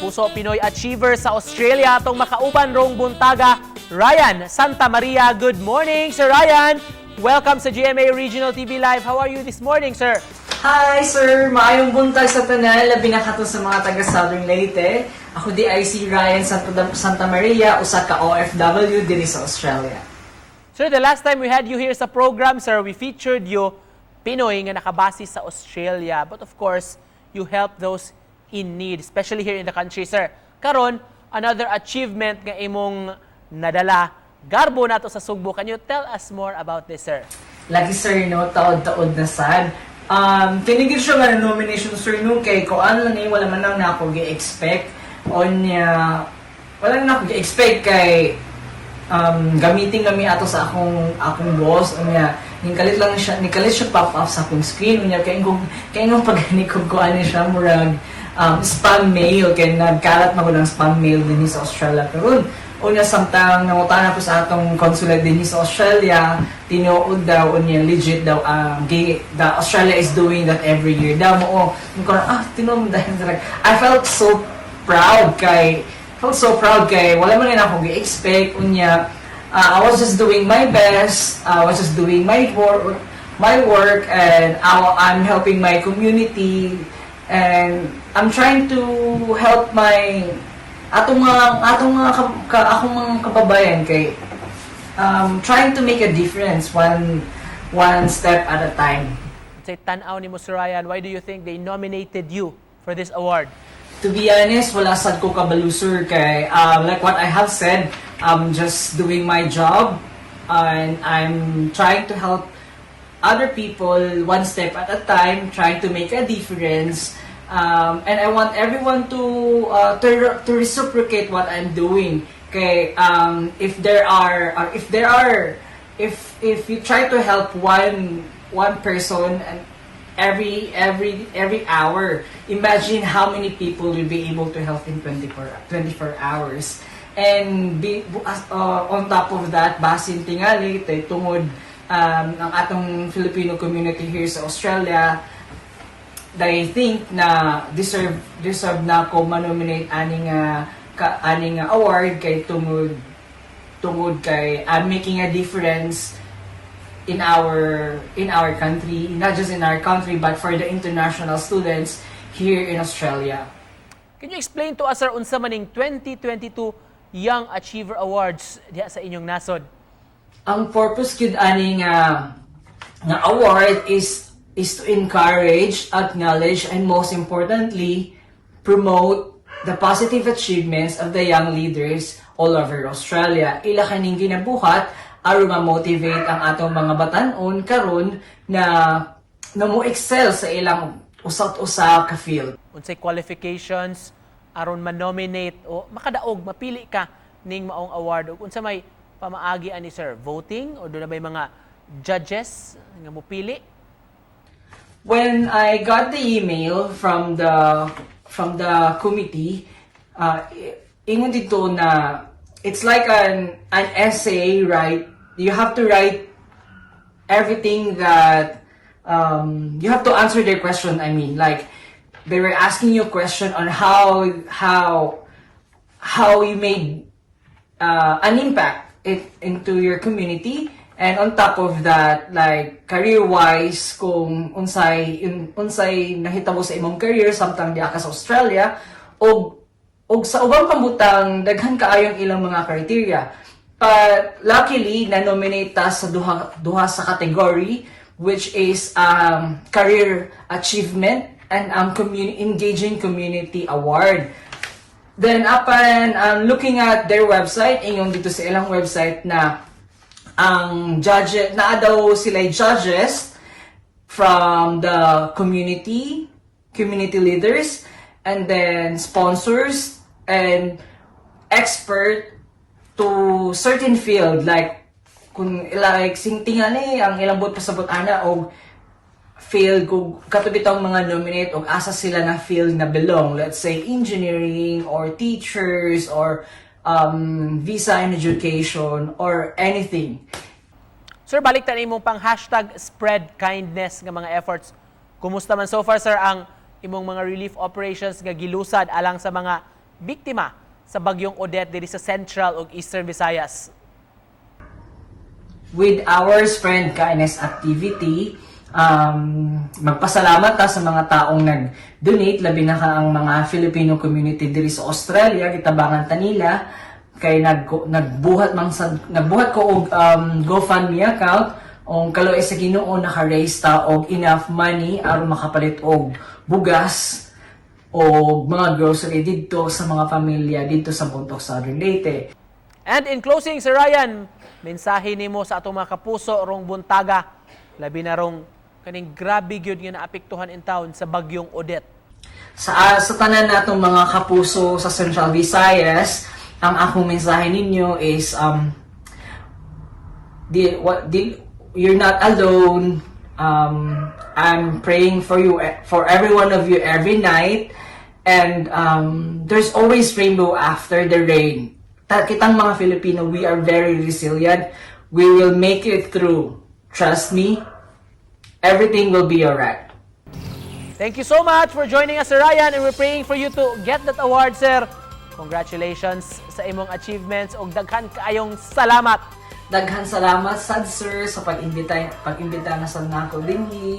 Kapuso, Pinoy Achiever sa Australia atong makauban rong buntaga, Ryan Santa Maria. Good morning, Sir Ryan. Welcome sa GMA Regional TV Live. How are you this morning, sir? Hi, sir! Maayong buntag sa tanan, labi na kato sa mga taga Southern Leyte. Ako diay si Ryan Santa Maria, usa ka OFW dinhi sa Australia. Sir, the last time we had you here sa program, sir, we featured you, Pinoy nga nakabase sa Australia. But of course, you help those in need, especially here in the country, sir. Karon, another achievement nga imong nadala, garbo nato sa Sugbo. Can you tell us more about this, sir? Lagi, sir, no, taod-taod na sad. Kini gyud siya nga nomination, sir, no, kay ko ano lang eh, wala man lang na ako gi-expect. Onya, wala na ako gi-expect kay gamitin kami ato sa akong boss. Unya nikalit lang siya, nikalit siya pop up sa akong screen. Unya kay kung pagani ko ko ano siya, murag spam mail kay nagkalat man ko ng spam mail dinhi sa Australia karon. Unya samtang nangutana ko sa atong consulate dinhi sa Australia, tinuod daw, unya legit daw ang the Australia is doing that every year daw mo. Ko tinuod dahil I felt so proud kay wala man ako gi-expect. Unya I was just doing my best, I was just doing my work and I'm helping my community and I'm trying to help my atong mga akong mga kababayan kay trying to make a difference one step at a time. Say tan-aw nimo, Sir Ryan, why do you think they nominated you for this award? To be honest, wala sad ko kabalo, sir, kay like what I have said, I'm just doing my job and I'm trying to help other people one step at a time, trying to make a difference. And I want everyone to reciprocate what I'm doing. Okay, if there are if you try to help one person and every hour, imagine how many people you'll be able to help in 24 hours. And on top of that, basin tingali tay tungod ang atong Filipino community here sa Australia, they think na deserve na ako manominate ani nga award kay tungod kay I'm making a difference in our country, not just in our country but for the international students here in Australia. Can you explain to us, sir, unsa maning 2022 Young Achiever Awards diha sa inyong nasod? Ang purpose gyud ani nga award is to encourage, acknowledge and most importantly promote the positive achievements of the young leaders all over Australia. Ila kaning ginabuhat aron ma-motivate ang atong mga batan-on karon na mo excel sa ilang usat usa ka field. Unsay qualifications aron ma-nominate o makadaog, mapili ka ning maong award, ug unsa may pamaagi ani, sir? Voting o duna may mga judges nga mopili? When I got the email from the committee, ingon dito na it's like an essay, right? You have to write everything that you have to answer their question. I mean, like they were asking you a question on how you made an impact into your community. And on top of that, like career-wise, kung unsay nahitabo sa imong career samtang diha ka sa Australia og sa ubang pambutang, daghan kaayong ilang mga criteria. But luckily, na-nominate ta sa duha sa category, which is career achievement and engaging community award. Then upon looking at their website, ingon dito sa ilang website na ang judge naa daw sila judges from the community leaders, and then sponsors and expert to certain field, like kung like sing tingali ang ilang buot pasabot ana og field kung kato bitong mga nominate og asa sila na field na belong, let's say engineering or teachers or visa and education or anything. Sir, balik ta imong pang #SpreadKindness nga mga efforts. Kumusta man so far, sir, ang imong mga relief operations nga gilusad alang sa mga biktima sa bagyong Odette diri sa Central ug Eastern Visayas. With our Spread Kindness activity, magpasalamat ta sa mga taong nag-donate, labi na ka ang mga Filipino community diri sa Australia, gitabangan ta nila kay nagbuhat mang nagbuhat ko og GoFundMe account ug kaluoy sa Ginoo, naka-raise ta og enough money aron makapalit og bugas o mga grocery didto sa mga pamilya didto sa Bontoc, Southern Leyte. And in closing, Sir Ryan, mensahe nimo sa atong mga kapuso rong buntaga, labi na rong kaning grabe gyud nga naapektuhan in town sa bagyong Odette. Sa tanan natong mga kapuso sa Central Visayas, ang akong mensahe ninyo is di, what, di, you're not alone. I'm praying for you, for every one of you every night. And there's always rainbow after the rain. Kitang mga Filipino, we are very resilient. We will make it through. Trust me, everything will be alright. Thank you so much for joining us, Sir Ryan, and we're praying for you to get that award, sir. Congratulations sa imong achievements ug daghan kaayong salamat. Daghan salamat sad, sir, sa pag-imbita na sad nako dinhi.